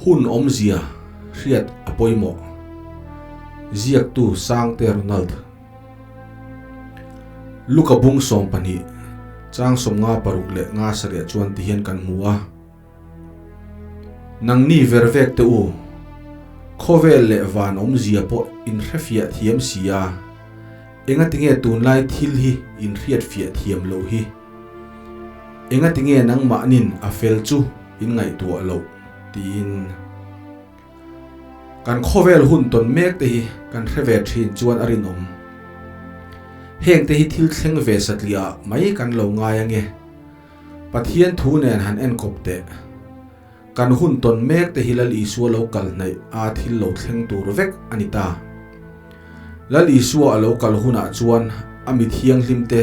Hun awmzia hriat a pawimawh. Ziaktu Sangte Ronald. Luka bung 12, chang 56 leh 97 chuan ti hian kan hmu a. Nangni ver vek te u, khawvel leh van awmzia pawh in hrefiah thiam si a, engatinge tunlai thil hi in hriatfiah thiam loh hi? Engatinge nangmahnin a fel chu in ngaihtuah loh? tiin. Kan khawvel hun tawn mek te hi kan hre ve thin chuan a rinawm. Heng te hi thil thleng ve satliah mai kan lo ngai ange. Pathian thu nen han enkawp teh. Kan hun tawn mek te hi Lal Isua lo kal hnaih a thil lo thleng tur vek a ni ta. Lal Isua a lo kal hunah chuan a mi thianghlim te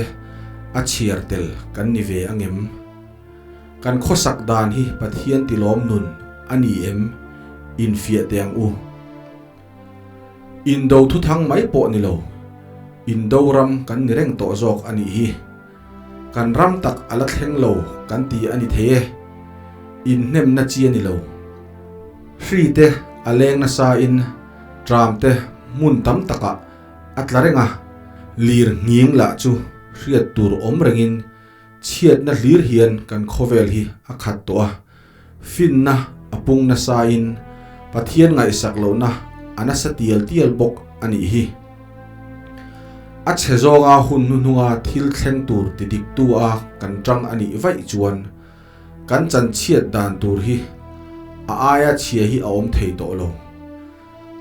a chhiar tel kan ni ve angem? Kan khawsak dan hi Pathian tilawm nun a ni em? Infiah teh ang u. Indo thuthang mai pawh ni lo, Indo ram kan ni reng tawh zawk a nih hi. Kan ram tak a la thleng lo kan ti a ni thei e. Inhnemna chi a ni lo. Hri te a leng nasa in tram te hmun tam takah a tla reng a, lir nghing lah chu hriat tur awm rengin Chhiatna hlir hian kan khawvel hi a khat tawh a, finna a pung nasain Pathian ngaihsak lohna a nasa tial tial bawk a nih hi. A chhe zawnga hun hnuhnunga thil thleng tur ti diktu a kan tang a nih vaih chuan kan chanchhiat dan tur hi a aia chhia hi a awm thei tawh lo.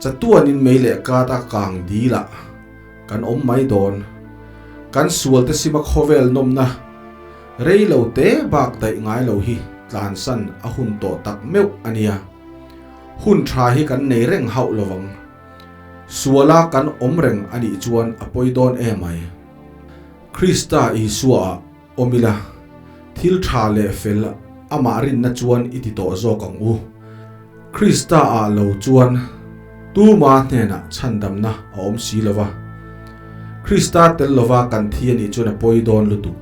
Chatuanin mei leh kat a kang dil ah kan awm mai dawn. Kan sual te sima khawvel nawmna rei lo te bak daih ngai lo hi tlansan a hun tawh tak meuh a nia. Hun tha hi kan nei reng hauh lovang. Suala kan awm reng a nih chuan a pawi dawn emai. Krista Isua ah Awm ila, thil tha leh fel amah rinna chuan i ti tawh zawk ang u. Krista ah lo chuan tuma hnenah chhandamna a awm si lo va. Krista tel lova kan thi a nih chuan a pawi dawn lutuk.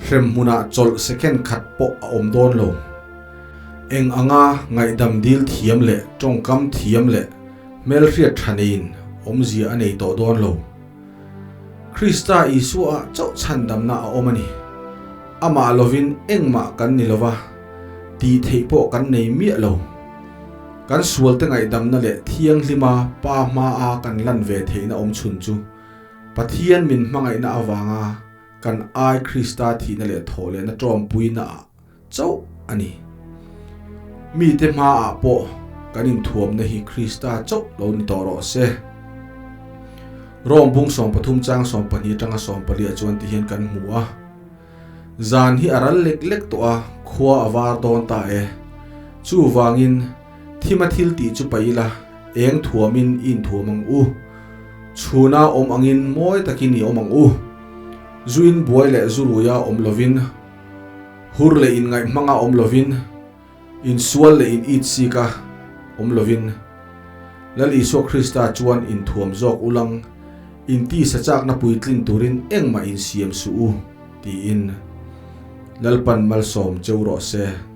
Hrem hmunah chawlh second khat pawh a awm dawn lo. Eng anga ngaihdam dil thiam leh tawngkam thiam leh hmelhriat tha neiin awmzia a nei tawh dawn lo. Krista Isua-ah chauh chhandamna a awm a ni. Amah lovin engmah kan ni lova, tih theih pawh kan nei miah lo. Kan sualte ngaihdamna leh thianghlima Pa hmaa kan lan ve theihna awm chhun chu Pathian min hmangaihna avanga kan ai Krista thihna leh thawhlehna tawmpuinaah chauh a ni. Mite hmaah pawh kan inthuamna hi Krista chauh lo ni tawh rawh se. Rom bung 13 chang 12 atanga 14 ah chuan ti hian kan hmu a. Zan hi a ral lek lek tawh a, khua a var dawn ta e. Chuvangin thima thil tih chu paih ila, eng thuamin i inthuam ang u. Chhuna awm angin mawi takin i awm ang u. Zuin buai leh zuruia awm lovin, Hur leh inngaih hmanga awm lovin, insual leh in it sika awm lovin, Lal Isua Krista chuan inthuam zawk ulang, inti sa chakna puitlin turin engmah insiam suh u, tiin Lalpan malsawm cheu rawh se.